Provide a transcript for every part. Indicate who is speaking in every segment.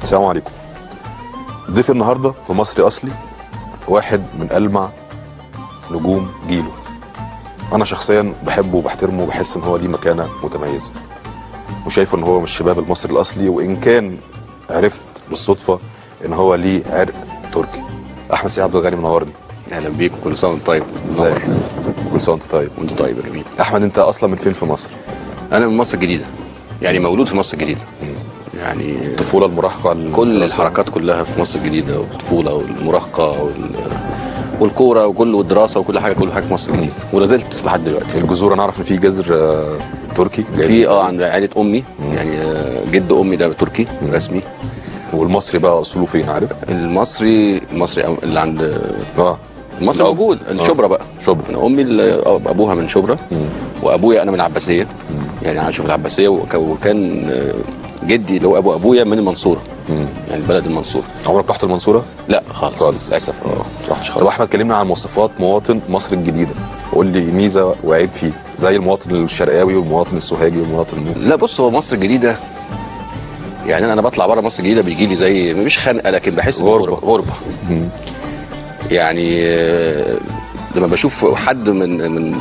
Speaker 1: السلام عليكم. ضيف النهارده في مصري اصلي واحد من ألمع نجوم جيله. انا شخصيا بحبه وبحترمه وبحس ان هو ليه مكانه متميزة، وشايفه ان هو من الشباب المصري الاصلي، وان كان عرفت بالصدفة ان هو ليه عرق تركي. احمد سيد عبد الغني منورني.
Speaker 2: اهلا بيك وكل سنة وانت طيب.
Speaker 1: ازيك؟ كل سنة وانت طيب.
Speaker 2: وانت طيب يا جميل.
Speaker 1: احمد، انت اصلا من فين في مصر؟
Speaker 2: انا من مصر الجديدة، يعني مولود في مصر الجديدة. يعني
Speaker 1: الطفولة، المراهقة،
Speaker 2: كل الحركات كلها في مصر الجديدة، والطفوله والمراهقه والكوره وكل والدراسة وكل حاجة، كل حاجة في مصر الجديدة، ولا زلت لحد دلوقتي.
Speaker 1: الجذور، انا اعرف ان في جذر تركي
Speaker 2: في عند عائلة امي، يعني جد امي ده تركي رسمي.
Speaker 1: والمصري بقى اصوله فين، عارف؟
Speaker 2: المصري اللي عند المصري موجود الشبرا بقى.
Speaker 1: شبرا.
Speaker 2: انا امي ابوها من شبرا، وابويا انا من العباسية، يعني عايش في العباسية، وكان جدي اللي هو ابو ابويا من المنصورة، يعني بلد المنصورة.
Speaker 1: عمرك رحت المنصورة؟
Speaker 2: لا خالص للاسف. ما رحتش خالص.
Speaker 1: طب احمد، كلمنا عن مواصفات مواطن مصر الجديدة، قول لي ميزة وعيب فيه، زي المواطن الشرقاوي والمواطن السوهاجي والمواطن.
Speaker 2: لا بص، هو مصر الجديدة يعني انا بطلع بره مصر الجديدة بيجي لي زي مش خنقه، لكن بحس غربه. يعني لما بشوف حد من من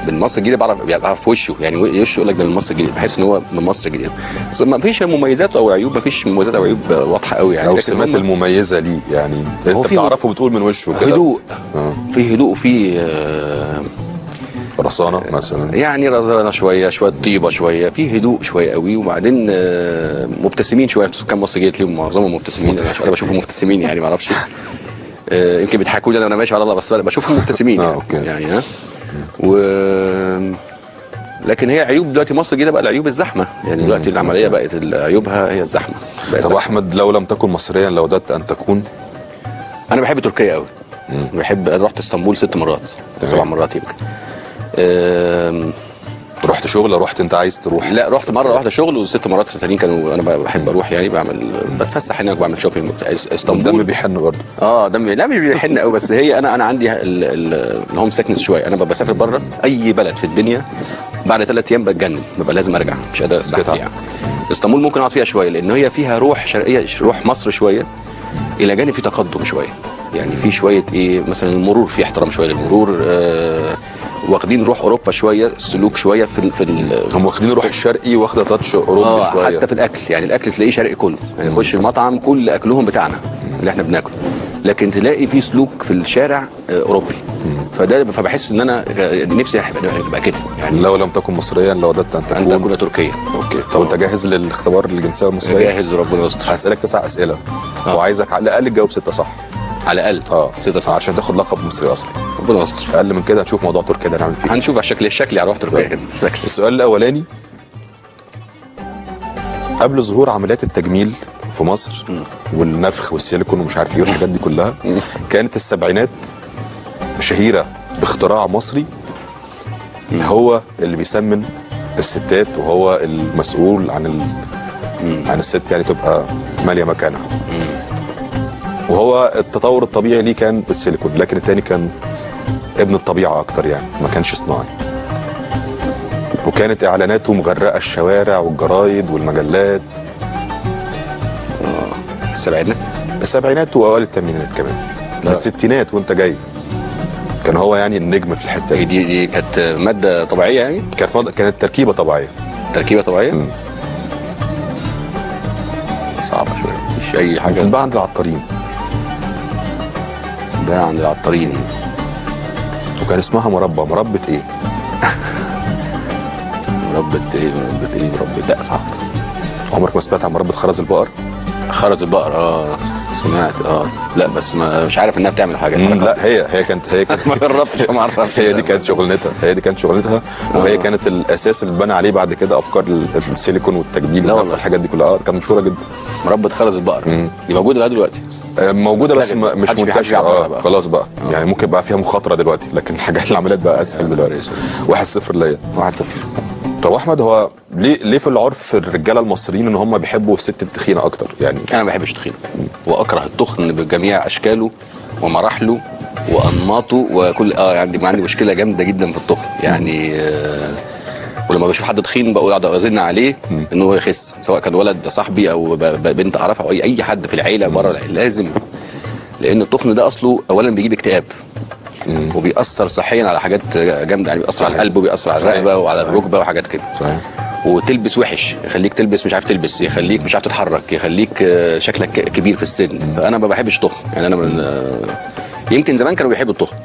Speaker 2: من مصر الجديدة بعرف وشه، يعني وشه يقول لك ده من مصر الجديدة، بحس ان هو من مصر الجديدة. بس ما فيش مميزات او عيوب، ما فيش مميزات او عيوب واضحة قوي يعني،
Speaker 1: او السمات المميزة ليه، يعني انت بتعرفه بتقول من وشه كده.
Speaker 2: هدوء، في هدوء، في
Speaker 1: رصانه مثلا،
Speaker 2: يعني رزانه شوية، شوية طيبة شوية، في هدوء شوية قوي، وبعدين مبتسمين شوية. سكان مصر الجديدة تلاقيهم معظمهم مبتسمين، انا بشوفهم مبتسمين يعني، ما اعرفش، يمكن بيضحكوا لي انا وانا ماشي على الله، بس بشوفهم مبتسمين يعني. يعني ها و لكن هي عيوب دلوقتي مصر الجديدة بقى، العيوب الزحمة، يعني دلوقتي العملية بقت عيوبها هي الزحمة.
Speaker 1: طب احمد، لو لم تكن مصريا لوددت ان تكون؟
Speaker 2: انا بحب تركيا قوي. بحب، انا رحت اسطنبول 6 مرات، 7 مرات يمكن.
Speaker 1: رحت شغل؟ رحت انت عايز تروح؟
Speaker 2: لا، رحت مرة واحدة شغل، و6 مرات تانيين كانوا انا بحب اروح، يعني بعمل بتفسح هناك، بعمل shopping. اسطنبول
Speaker 1: دمي بيحن برضه.
Speaker 2: دمي لا مش بيحن قوي، بس هي انا عندي ال homesickness شوية. انا بسافر بره اي بلد في الدنيا بعد 3 ايام بتجنن، ببقى لازم ارجع، مش قادر استحمل يعني. اسطنبول ممكن اقعد فيها شوية، لان هي فيها روح شرقية، روح مصر شوية، الى جانب في تقدم شوية، يعني في شوية ايه مثلا المرور، في احترام شوية للمرور، واخدين روح اوروبا شوية، السلوك شوية في
Speaker 1: هم واخدين روح الشرقي، واخده touch اوروبي شوية،
Speaker 2: حتى في الاكل، يعني الاكل تلاقيه شرقي كله، يعني تخش المطعم كل اكلهم بتاعنا اللي احنا بناكله، لكن تلاقي في سلوك في الشارع اوروبي. فده فبحس ان انا نفسي ابقى كده يعني.
Speaker 1: لو لم تكن مصريا لوددت ان تكون؟
Speaker 2: ان تكون تركيا.
Speaker 1: okay. طب انت جاهز للاختبار الجنسية المصرية؟
Speaker 2: جاهز وربنا يستر.
Speaker 1: هسالك 9 اسئلة، وعايزك على الاقل تجاوب 6 صح.
Speaker 2: على الاقل 6 صح
Speaker 1: عشان تاخد لقب مصري اصلي.
Speaker 2: ربنا يستر.
Speaker 1: اقل من كده هنشوف موضوع تركيا ده هنعمل فيه.
Speaker 2: هنشوف على الشكل الشكلي هنروح تركيا كده.
Speaker 1: السؤال الاولاني، قبل ظهور عمليات التجميل في مصر والنفخ والسيليكون ومش عارف ايه والحاجات دي كلها، كانت السبعينات شهيرة باختراع مصري هو اللي بيسمن الستات، وهو المسؤول عن عن الست يعني تبقى ماليه مكانها. وهو التطور الطبيعي ليه كان بالسيليكون، لكن التاني كان ابن الطبيعة اكتر، يعني ما كانش صناعي. وكانت اعلاناته مغرقة الشوارع والجرايد والمجلات.
Speaker 2: السبعينات؟
Speaker 1: السبعينات واوائل الثمانينات كمان. الستينات وانت جاي كان هو يعني النجم في الحتة دي.
Speaker 2: دي كانت مادة طبيعية يعني؟
Speaker 1: كانت تركيبه طبيعية.
Speaker 2: تركيبه طبيعية؟ صعبة شوية، مش اي حاجة.
Speaker 1: بتتباع عند العطارين.
Speaker 2: ده عند العطارين.
Speaker 1: وكان اسمها مربى. مربى ايه؟
Speaker 2: مربى ايه؟ مربى ايه؟ مربى، لا صعب.
Speaker 1: عمرك ما سمعت عن مربى خرز البقر؟
Speaker 2: خرز البقر سمعت، لا بس ما مش عارف انها بتعمل حاجة.
Speaker 1: لا هي كانت
Speaker 2: ما جربتش، ما اعرفش.
Speaker 1: هي دي كانت شغلتها، هي دي كانت شغلتها، وهي كانت الاساس اللي اتبنى عليه بعد كده افكار السيليكون والتجميل والحاجات دي كلها. كانت مشهورة جدا
Speaker 2: مربى خرز البقر. دي موجودة لغاية دلوقتي؟
Speaker 1: موجودة بس مش منتشرة. خلاص بقى. يعني ممكن بقى فيها مخاطره دلوقتي، لكن الحاجات العمليات بقى اسهل دلوقتي. 1-0 ليا.
Speaker 2: 1-0.
Speaker 1: طب احمد، هو ليه في العرف الرجالة المصريين ان هم بيحبوا الست التخينه اكتر؟ يعني
Speaker 2: انا ما بحبش التخين، واكره التخن بجميع اشكاله ومراحله وانماطه وكل يعني عندي مشكلة جامدة جدا في التخن يعني. ولما بشوف حد تخين بقول اقعد ازن عليه ان هو يخس، سواء كان ولد صاحبي او بنت اعرفها او اي حد في العيلة بره العيلة، لازم. لان التخن ده اصله اولا بيجيب اكتئاب، وبيأثر صحيا على حاجات جامدة، يعني بيأثر على القلب وبيأثر على الرقبة وعلى الركبة وحاجات كده.
Speaker 1: صحيح.
Speaker 2: وتلبس وحش، يخليك تلبس مش عارف تلبس، يخليك مش عارف تتحرك، يخليك شكلك كبير في السن. فانا ما بحبش التخن يعني. انا من يمكن زمان كانوا بيحبوا التخن،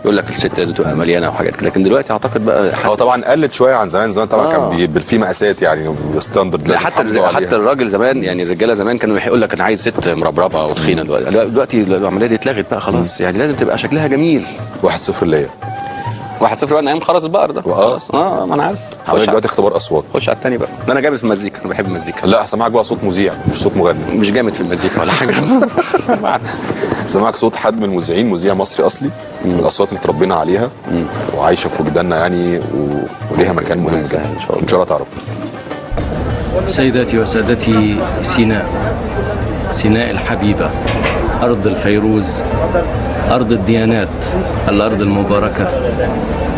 Speaker 2: يقول لك الست لازم تبقى مليانة وحاجات كده، لكن دلوقتي اعتقد بقى
Speaker 1: هو طبعا قلت شوية عن زمان. زمان طبعا كان في مقاسات يعني standard.
Speaker 2: حتى الراجل زمان يعني، الرجالة زمان كانوا يقول لك انا عايز ست مربربه وتخينه. دلوقتي العملية دي اتلغت بقى خلاص، يعني لازم تبقى شكلها جميل.
Speaker 1: 1-0 ليا.
Speaker 2: 1-0 بقى، انا ايام خرز البقر ده خلاص. ما انا عارف.
Speaker 1: هعمل دلوقتي اختبار اصوات.
Speaker 2: خش على الثاني بقى. انا جامد في المزيكا، انا بحب المزيكا.
Speaker 1: لا هسمعك بقى صوت مذيع مش صوت مغني.
Speaker 2: مش جامد في المزيكا ولا حاجة.
Speaker 1: سمعك صوت حد من المذيعين، مذيع مصري اصلي، من الاصوات اللي اتربينا عليها وعايشة في وجداننا يعني، وليها مكان مهم جدا ان شاء الله. ان شاء الله تعرفوا.
Speaker 3: سيداتي وسادتي، سيناء، سيناء الحبيبة، ارض الفيروز، أرض الديانات، الأرض المباركة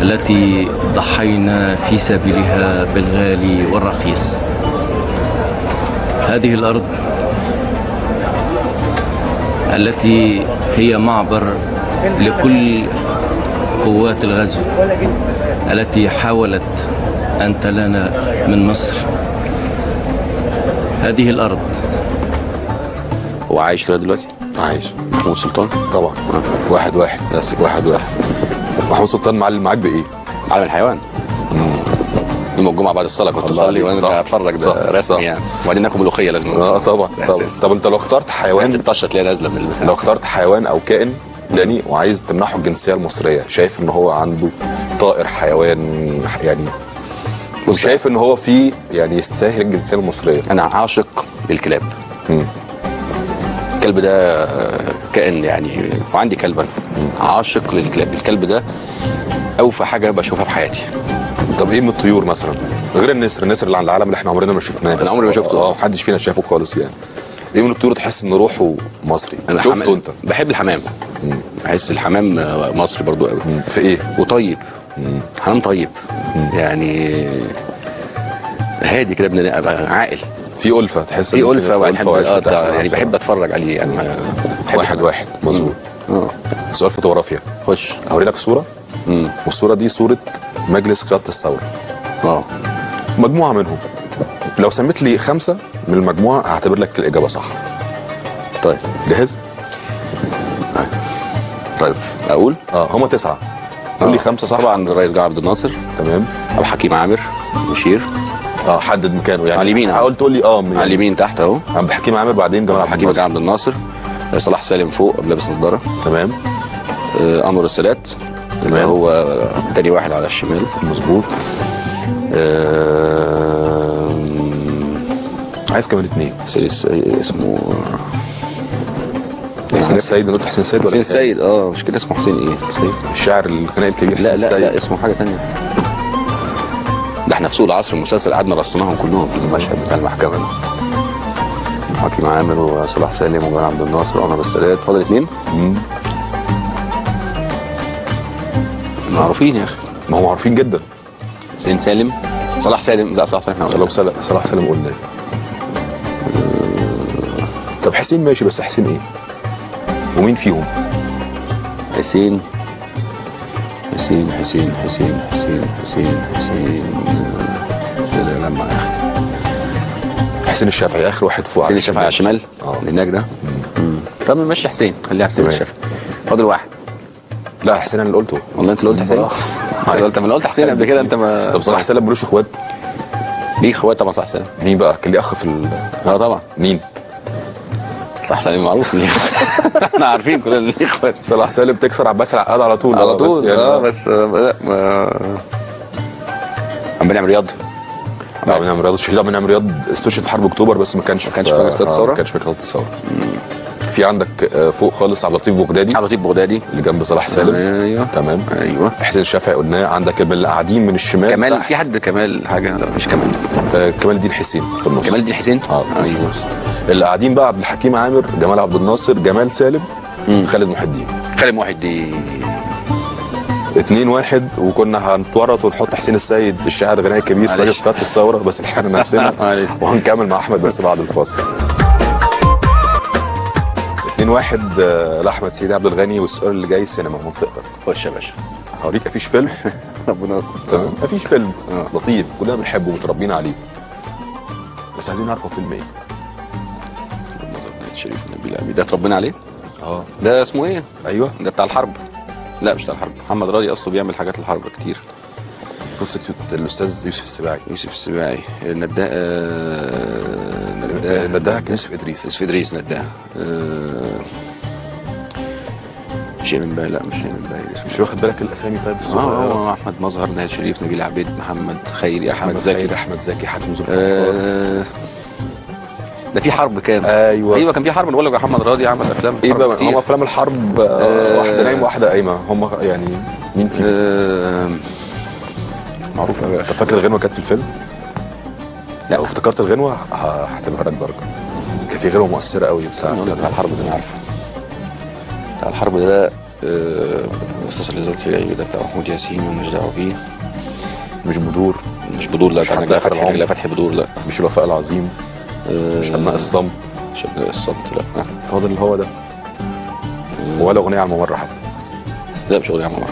Speaker 3: التي ضحينا في سبيلها بالغالي والرخيص. هذه الأرض التي هي معبر لكل قوات الغزو التي حاولت أن تلان من مصر. هذه الأرض.
Speaker 2: هو عايش لغاية دلوقتي؟
Speaker 1: عايش.
Speaker 2: محمود سلطان؟
Speaker 1: طبعا. 1-1. 1-1. محمود سلطان معلم معاك بايه؟
Speaker 2: عالم الحيوان. يوم الجمعة بعد الصلاة كنت اصلي وانا اتفرج، ده رسمي يعني. وبعدين ناكل ملوخية لازم.
Speaker 1: طبعا طبعا. طب انت لو اخترت حيوان،
Speaker 2: الطشه تلاقيها نازله من
Speaker 1: لو اخترت حيوان او كائن تاني وعايز تمنحه الجنسية المصرية، شايف ان هو عنده طائر، حيوان يعني، وشايف ان هو فيه يعني يستاهل الجنسية المصرية؟
Speaker 2: انا عاشق للكلاب. الكلب ده كائن يعني، وعندي كلبا. عاشق للكلاب. الكلب ده اوفى حاجة بشوفها في حياتي.
Speaker 1: طب ايه من الطيور مثلا غير النسر؟ النسر اللي على العالم اللي احنا عمرنا ما شفناه.
Speaker 2: انا عمري ما شفته.
Speaker 1: محدش فينا شافه خالص يعني. ايه من الطيور تحس ان روحه مصري؟ شفته انت؟
Speaker 2: بحب الحمام. بحس الحمام مصري برضو قوي.
Speaker 1: في ايه؟
Speaker 2: وطيب. حمام طيب. يعني هادي كده، ابن عاقل،
Speaker 1: في ألفة، تحس
Speaker 2: في ألفة. وبحب يعني بحب اتفرج عليه يعني.
Speaker 1: 1-1 مظبوط. سؤال فوتوغرافيا.
Speaker 2: خش.
Speaker 1: هوري لك صورة. والصورة دي صورة مجلس قيادة الثورة. مجموعة منهم، لو سميت لي 5 من المجموعة هعتبر لك الإجابة صح.
Speaker 2: طيب
Speaker 1: جاهز؟
Speaker 2: طيب أقول؟
Speaker 1: هما 9. قول لي 5 صح.
Speaker 2: طبعا الرئيس جمال عبد الناصر.
Speaker 1: تمام.
Speaker 2: عبد الحكيم عامر مشير.
Speaker 1: حدد مكانه يعني.
Speaker 2: على اليمين.
Speaker 1: حاول تقول لي يعني
Speaker 2: على اليمين تحت اهو.
Speaker 1: عبد الحكيم عامر، بعدين جمال عبد
Speaker 2: الناصر، صلاح سالم فوق لابس نظاره.
Speaker 1: تمام.
Speaker 2: انور السادات اللي هو تاني واحد على الشمال.
Speaker 1: مظبوط. عايز كمان 2.
Speaker 2: اسمه
Speaker 1: حسين السيد. نقول حسين السيد ولا
Speaker 2: حسين السيد؟ مش كده اسمه حسين ايه؟ سيد
Speaker 1: الشاعر الغنائي الكبير.
Speaker 2: لا لا لا، اسمه حاجة ثانية. ده احنا في سوق العصر المسلسل قعدنا رصيناهم كلهم في المشهد بتاع المحكمة ده. حكيم عامر وصلاح سالم وجمال عبد الناصر وانور السادات. فاضل 2. معروفين يا اخي.
Speaker 1: ما هم معروفين جدا.
Speaker 2: حسين سالم، صلاح سالم. لا صلاح سالم احنا
Speaker 1: قلنا. صلاح سالم قلنا. طب حسين ماشي، بس حسين ايه؟ ومين فيهم؟
Speaker 2: حسين حسين حسين حسين حسين حسين حسين لا لما يا اخي.
Speaker 1: حسين الشافعي اخر واحد فوق.
Speaker 2: حسين الشافعي على الشمال هناك ده. طب ماشي حسين، خليها حسين الشافعي. فاضل واحد.
Speaker 1: لا حسين انا اللي قلته.
Speaker 2: والله انت اللي قلت حسين؟ انت ما قلت حسين قبل كده انت ما.
Speaker 1: طب صلاح سالم ملوش اخوات؟
Speaker 2: ليه اخوات طبعا صلاح سالم.
Speaker 1: مين بقى؟ كان ليه اخ في
Speaker 2: طبعا.
Speaker 1: مين؟
Speaker 2: صلاح سالم معروف ليه. احنا عارفين كلنا ليه اخوات.
Speaker 1: صلاح سالم تكسر عباس العقاد على طول.
Speaker 2: على طول يعني. بس لا عم بنعمل رياض.
Speaker 1: عم بنعمل رياض. الشهيد عم بنعمل رياض استشهد في حرب اكتوبر، بس ما كانش في الثورة. ما كانش في قيادة الثورة. في عندك فوق خالص عبد اللطيف بغدادي.
Speaker 2: عبد اللطيف بغدادي
Speaker 1: اللي جنب صلاح سالم.
Speaker 2: ايوه
Speaker 1: تمام.
Speaker 2: ايوه
Speaker 1: حسين الشافعي قلناه. عندك اللي قاعدين من الشمال
Speaker 2: كمال. في حد كمال حاجة؟ لا مش كمال.
Speaker 1: كمال الدين حسين في النص.
Speaker 2: كمال الدين حسين
Speaker 1: ايوه. اللي قاعدين بقى عبد الحكيم عامر، جمال عبد الناصر، جمال سالم، خالد محي الدين.
Speaker 2: خالد محي الدين.
Speaker 1: 2-1، وكنا هنتورط ونحط حسين السيد الشاعر الغنائي الكبير في مجلس قيادة الثورة، بس لحقنا نفسنا. وهنكمل مع احمد بس بعد الفاصل. 2-1 لاحمد سيدي عبد الغني. والسؤال اللي جاي سينما منطقتك.
Speaker 2: خش يا باشا.
Speaker 1: هوريك افيش فيلم.
Speaker 2: ربنا يستر.
Speaker 1: تمام، افيش فيلم لطيف كلنا بنحبه ومتربيين عليه، بس عايزين نعرف هو فيلم ايه.
Speaker 2: شريف نبيل عبيد ده اتربينا عليه. ده اسمه ايه؟
Speaker 1: ايوه
Speaker 2: ده بتاع الحرب. لا مش بتاع الحرب، محمد راضي اصله بيعمل حاجات الحرب كتير.
Speaker 1: قصة الاستاذ يوسف السباعي.
Speaker 2: يوسف السباعي نداء.
Speaker 1: نداها كان يوسف ادريس.
Speaker 2: يوسف ادريس نداها. شيء من باقي. لا مش شيء من باقي.
Speaker 1: مش واخد بالك الاسامي؟ طيب
Speaker 2: الصغيرة. احمد مظهر، نهاد شريف، نبيل عبيد، محمد خيري، احمد زكي.
Speaker 1: احمد زكي، حاتم ذو.
Speaker 2: ده في حرب كان.
Speaker 1: ايوه
Speaker 2: كان في حرب. نقول لك محمد راضي عمل افلام
Speaker 1: ايه بقى؟ هم افلام الحرب واحدة نايمة واحدة قايمة. هم يعني مين فيهم؟
Speaker 2: معروف قوي.
Speaker 1: طب فاكر الغنوه كانت في الفيلم؟
Speaker 2: لا.
Speaker 1: لو افتكرت الغنوه هعتبرها لك درجه. كان في غنوه مؤثرة قوي
Speaker 2: بتاع الحرب ده، انا عارفه. بتاع الحرب ده الرصاص اللي زاد في العيون ده بتاع محمود ياسين، ومش دعوه بيه.
Speaker 1: مش بدور.
Speaker 2: مش بدور، لا. بتاع فتحي، لا فتحي بدور، لا.
Speaker 1: مش الوفاء العظيم. مش ابناء الصمت.
Speaker 2: مش ابناء الصمت، لا.
Speaker 1: فاضل اللي هو ده. ولا اغنية على الممر حتى.
Speaker 2: لا مش اغنية على الممر.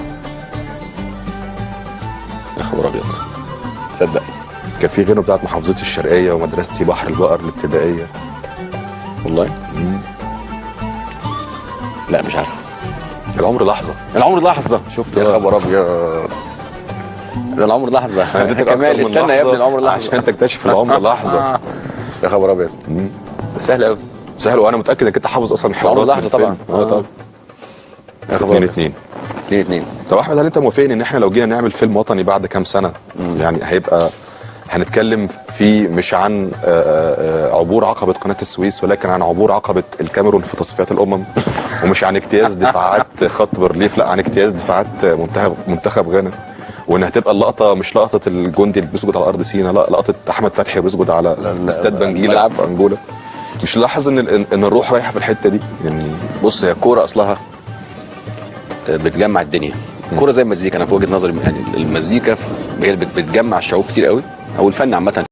Speaker 2: يا خبر ابيض، تصدق
Speaker 1: كان في غنوه بتاعت محافظتي الشرقية ومدرستي بحر البقر الابتدائية.
Speaker 2: والله؟ لا مش عارف.
Speaker 1: العمر لحظة.
Speaker 2: العمر لحظة.
Speaker 1: شفت
Speaker 2: يا خبر ابيض، ده العمر لحظة. كمال استنى يا ابني، العمر لحظة
Speaker 1: عشان تكتشف العمر لحظة.
Speaker 2: يا خبر ابيض، سهل قوي.
Speaker 1: سهل، وانا متاكد انك انت حافظ اصلا
Speaker 2: الحوارات. العمر لحظة طبعا.
Speaker 1: طبعا.
Speaker 2: يا خبر
Speaker 1: 2-2.
Speaker 2: 2-2.
Speaker 1: طب احمد، هل انت موافقني ان احنا لو جينا نعمل فيلم وطني بعد كام سنة يعني هيبقى هنتكلم فيه مش عن عبور عقبه قناة السويس، ولكن عن عبور عقبه الكاميرون في تصفيات الامم، ومش عن اجتياز دفاعات خط برليف، لا عن اجتياز دفاعات منتخب غانا، وان هتبقى اللقطة مش لقطة الجندي اللي بيسجد على ارض سينا، لا لقطة احمد فتحي بيسجد على استاد بنجيله في انجولا. مش لاحظ ان الروح رايحة في الحتة دي يعني؟
Speaker 2: بص، هي الكورة اصلها بتجمع الدنيا. الكورة زي المزيكا، انا في وجهه نظري يعني المزيكا هي اللي بتجمع الشعوب كتير قوي، او الفن عامة.